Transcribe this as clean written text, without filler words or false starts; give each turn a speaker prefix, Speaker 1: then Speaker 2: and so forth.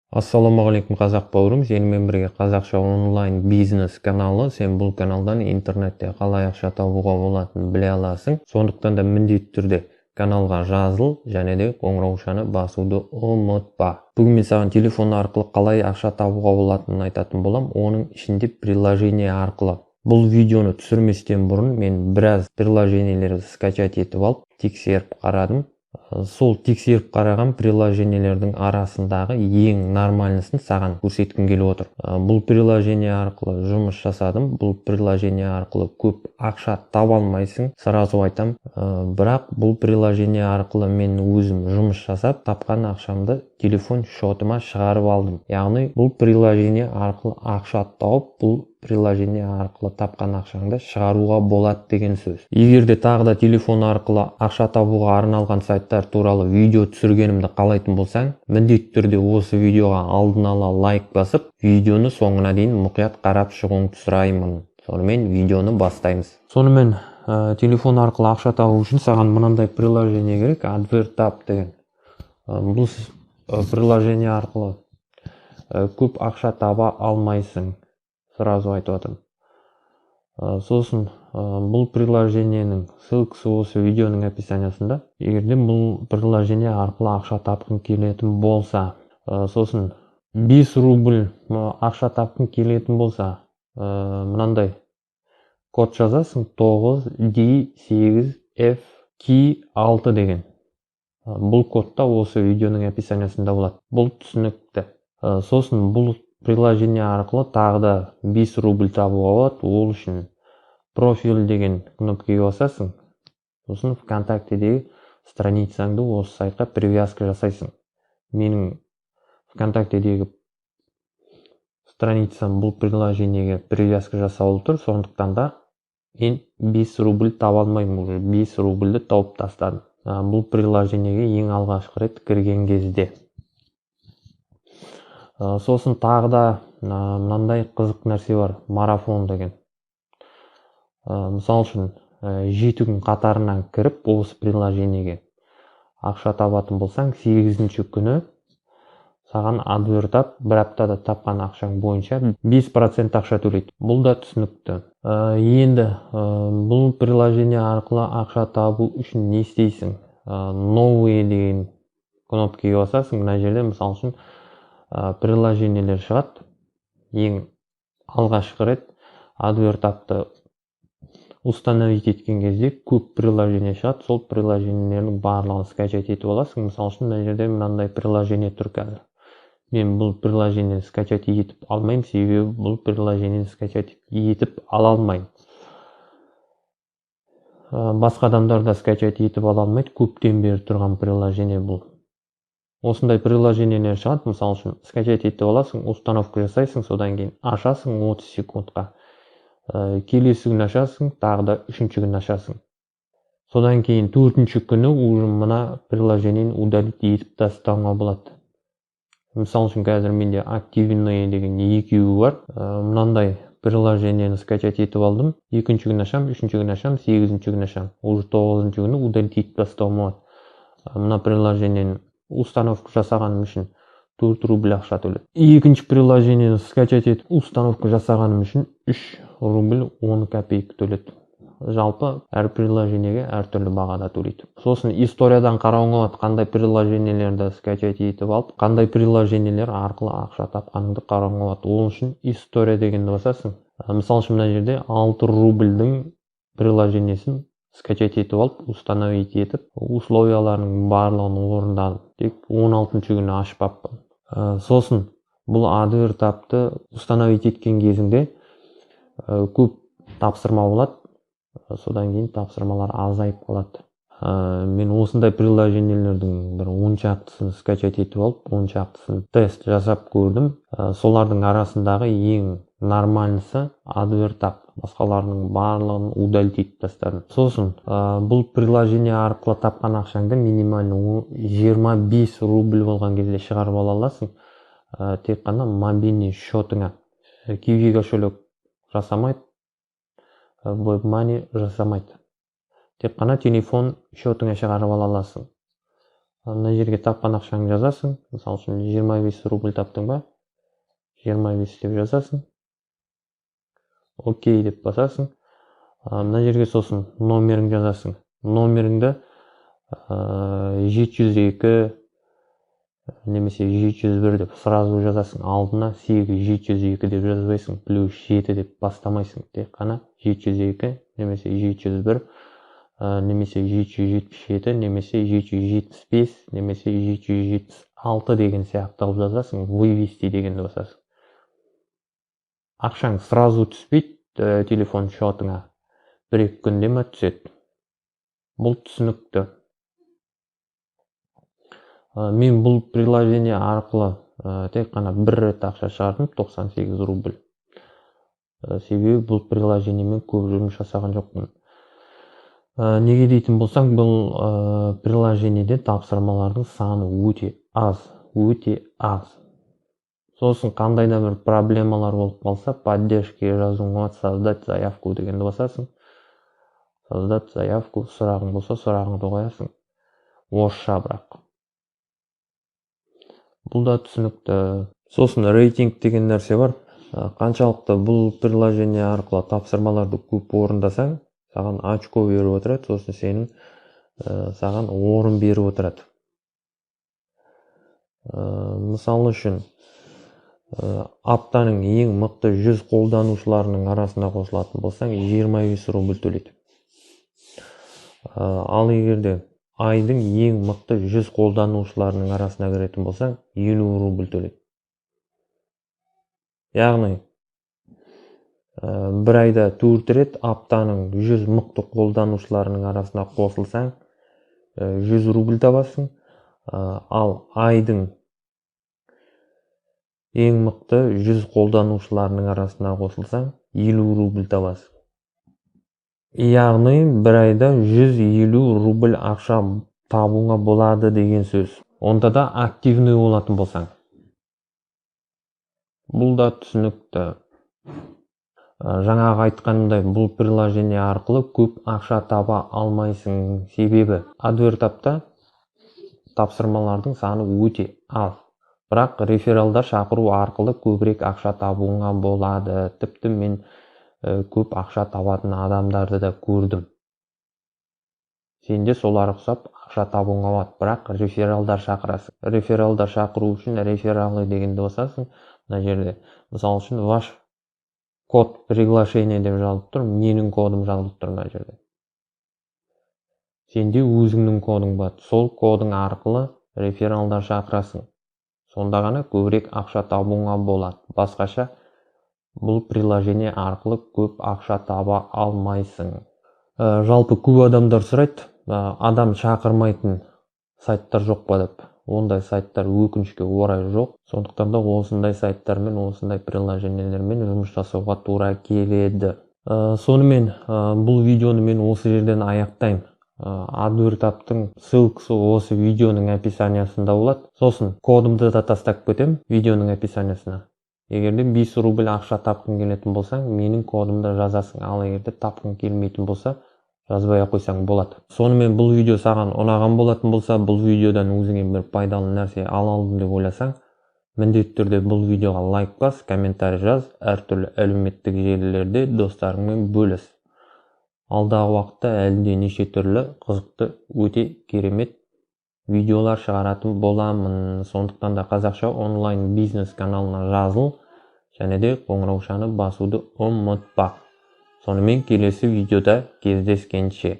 Speaker 1: Ассалаумағалейкум, қазақ бауырым! Сенімен бірге «Қазақша онлайн бизнес» каналы. Сен бұл каналдан интернетте қалай ақша табуға болатынын біле аласың. Сондықтан да міндетті түрде каналға жазыл және де қоңыраушаны басуды ұмытпа. Бүгін мен саған телефон арқылы қалай ақша табуға болатынын айтатын болам, оның ішінде приложение арқылы. Бұл видеоны түсірместен бұрын мен біраз приложениелерді скачать етіп алып, тексеріп қарадым. Сол тексеріп қараған приложениелердің арасындағы ең нормальнысын саған көрсеткім келіп отыр. Бұл приложение арқылы жұмыс жасадым. Бұл приложение арқылы көп ақша таба алмайсың, сразу айтам. Бірақ бұл приложение арқылы мен өзім жұмыс жасап, тапқан ақшамды телефон счетыма шығарып алдым. Яғни бұл приложение арқылы ақша тауып, бұл приложение арқылы тапқан ақшаңды шығаруға болады деген сөз. Егер де тағы да телефон арқылы ақша табуға арналған сайттар туралы видео түсіргенімді қалайтын болсаң, міндетті түрде осы видеоға алдын ала лайк басып, видеоны соңына дейін мұқият қарап шығуыңды сұраймын. Сонымен, видеоны бастаймыз. Сонымен, телефон арқылы ақша табу үшін саған мынандай приложение керек, AdvertApp деген. Бұл приложение арқылы көп ақша таба алмайсың, сразу айтып жатырмын. Сосын бұл приложениенің ссылкасы осы видеоның описаниясында, егер де бұл приложение арқылы ақша тапқың келетін болса. Сосын 5 рубль ақша тапқың келетін болса, мынандай код жазасың: 9 D 8 F K 6 деген. Бұл код та осы видеоның описаниясында болады. Бұл түсінікті. Сосын бұл приложение арқылы тағы да 5 рубль табуға болады. Ол үшін «Профиль» деген кнопкаға басасың, сосын ВКонтактедегі страницаңды осы сайтқа привязка жасайсың. Менің ВКонтактедегі страницам бұл приложениеге привязка жасаулы тұр, сондықтан да мен 5 рубль таба алмаймын. Уже 5 рубльді тауып тастадым бұл приложениеге ең алғашқы рет кірген кезде. Сосын тағы да мынандай қызық нәрсе бар, марафон деген. Мысал үшін, 7 күн қатарынан кіріп, осы приложениеге ақша табатын болсаң, сегізінші күні саған AdvertApp бір аптада тапқан ақшаң бойынша 5% ақша төлейді. Бұл да түсінікті. Енді бұл приложение арқылы ақша табу үшін не істейсің? «Новые» деген кнопкаға басасың. Мына жерде, мысалы үшін, приложениелер шығады. Ең алғашқы рет AdvertApp-ты установить еткен кезде көп приложение шығады. Сол приложениелердің барлығын скачать етіп аласың. Мысалы үшін, мына жерде мынандай приложение тұр. Қазір мен бұл приложениені скачать етіп алмаймын, себебі бұл приложениені скачать етіп ала алмаймын. Басқа адамдар да скачать етіп ала алмайды, көптен бері тұрған приложение бұл. Осындай приложениелер шығады. Мысалы үшін, скачать етіп аласың, установка жасайсың, содан кейін ашасың 30 секундқа. Келесі күні ашасың, тағы да үшінші күні ашасың, содан кейін төртінші күні уже мына приложениені удалить етіп тастауға болады. Мысалы үшін, қазір менде активный деген екеуі бар. Мынандай приложениені скачать етіп алдым. Екінші күні ашамын, үшінші күні ашамын, сегізінші күні ашамын, уже тоғызыншы күні удалить етіп тастауыма болады. Мына приложениені установка жасағаным үшін 4 рубль ақша төледі. Екінші приложениені скачать етіп, установка жасағаным үшін 3 рубль 10 копейка төледі. Жалпы әр приложениеге әртүрлі бағада төлейді. Сосын историядан қарауыңа болады, қандай приложениелерді скачать етіп алып, қандай приложениелер арқылы ақша тапқаныңды қарауыңа болады. Ол үшін «История» дегенді басасың. Мысалы үшін, мына жерде 6 рубльдің приложениесін скачать етіп алып, установить етіп, условияларының барлығын орындадым, тек 16 күні ашпаппын. Сосын бұл AdvertApp-ты установить еткен кезіңде көп тапсырма болады, содан кейін тапсырмалар азайып қалады. Мен осындай приложениелердің бір 10 шақтысын скачать етіп алып, 10 шақтысын тест жасап көрдім. Солардың арасындағы ең нормальныйсы AdvertApp, басқаларының барлығын удалить етіп тастадым. Сосын бұл приложение арқылы тапқан ақшаңды минимально 25 рубль болған кезде шығарып ала аласың, тек қана мобильный счетыңа. Киви кошелек жасамайды, WebMoney жасамайды, тек қана телефон счетыңа шығарып ала аласың. Мына жерге тапқан ақшаңды жазасың. Мысалы үшін 25 рубль таптың ба? 25 деп жазасың. Окей деп басасың. Мына жерге сосын номеріңді жазасың. Номеріңді 702 немесе 701 деп сразу жазасың. Алдына 8702 деп жазбайсың, плюс 7 деп бастамайсың. Тек қана 702 немесе 701 немесе 777 немесе 775 немесе 776 деген сияқты қылып жазасың. Вывести дегенді басасың. Ақшаң сразу түспейді телефон счетыңа, 1-2 күнде ме түседі. Бұл түсінікті. Мен бұл приложение арқылы тек қана бір рет ақша шығардым, 98 рубль. Себебі бұл приложениемен көп жұмыс жасаған жоқпын. Неге дейтін болсаң, бұл приложениеде тапсырмалардың саны өте аз, өте аз. Сосын қандай да бір проблемалар болып қалса, поддержкаға жазуыңа создать заявку дегенді басасың. Создать заявку, сұрағың болса, сұрағыңды қоясың. Орысша бірақ. Бұл да түсінікті. Сосын рейтинг деген нәрсе бар. Қаншалықты бұл приложение арқылы тапсырмаларды көп орындасаң, саған очко беріп отырады, сосын сенің саған орын беріп отырады. Мысалы үшін, аптаның ең мықты 100 қолданушыларының арасына қосылатын болсаң, 25 рубль төлейді. Ал егер де айдың ең мықты 100 қолданушыларының арасына кіретін болсаң, 50 рубль төлейді. Яғни, бір айда 4 рет аптаның 100 мықты қолданушыларының арасына қосылсаң, 100 рубль табасың. Ал айдың ең мықты 100 қолданушыларының арасына қосылсаң, 50 рубль табасың. Яғни бір айда 150 рубль ақша табуыңа болады деген сөз. Онда да активный болатын болсаң. Бұл да түсінікті. Жаңағы айтқанымдай, бұл приложение арқылы көп ақша таба алмайсың. Себебі Адвертапта тапсырмалардың саны өте аз. Бірақ рефералдар шақыру арқылы көбірек ақша табуыңа болады. Тіпті мен көп ақша табатын адамдарды да көрдім. Сен де солар ұқсап ақша табуыңа болады, бірақ рефералдар шақырасың. Рефералдар шақыру үшін рефералы дегенді басасың. Мына жерде, мысалы үшін, ваш код приглашения деп жазылып тұр, менің кодым жазылып тұр мына жерде. Сенде өзіңнің кодың бар. Сол кодың арқылы рефералдар шақырасың. Сонда ғана көбірек ақша табуыңа болады. Басқаша бұл приложение арқылы көп ақша таба алмайсың. Жалпы көп адамдар сұрайды, адам шақырмайтын сайттар жоқ па деп. Ондай сайттар өкінішке орай жоқ. Сондықтан да осындай сайттармен, осындай приложениелермен жұмыс жасауға тура келеді. Сонымен бұл видеоны мен осы жерден аяқтаймын. Адвертаптың ссылкасы осы видеоның описаниясында болады. Сосын кодымды да тастап кетемін видеоның описаниясына. Егер де 5 рубль ақша тапқың келетін болсаң, менің кодымды жазасың. Ал егер де тапқың келмейтін болса, жазбай ақ қойсаң болады. Сонымен бұл видео саған ұнаған болатын болса, бұл видеодан өзіңе бір пайдалы нәрсе ала алдым деп ойласаң, міндетті түрде бұл видеоға лайк бас, комментарий жаз, әртүрлі әлеуметтік желілерде достарыңмен бөліс. Алдағы уақытта әлі де неше түрлі қызықты, өте керемет видеолар шығаратын боламын. Сондықтан да Қазақша онлайн бизнес каналына жазыл және де қоңыраушаны басуды ұмытпа. Сонымен келесі видеода кездескенше.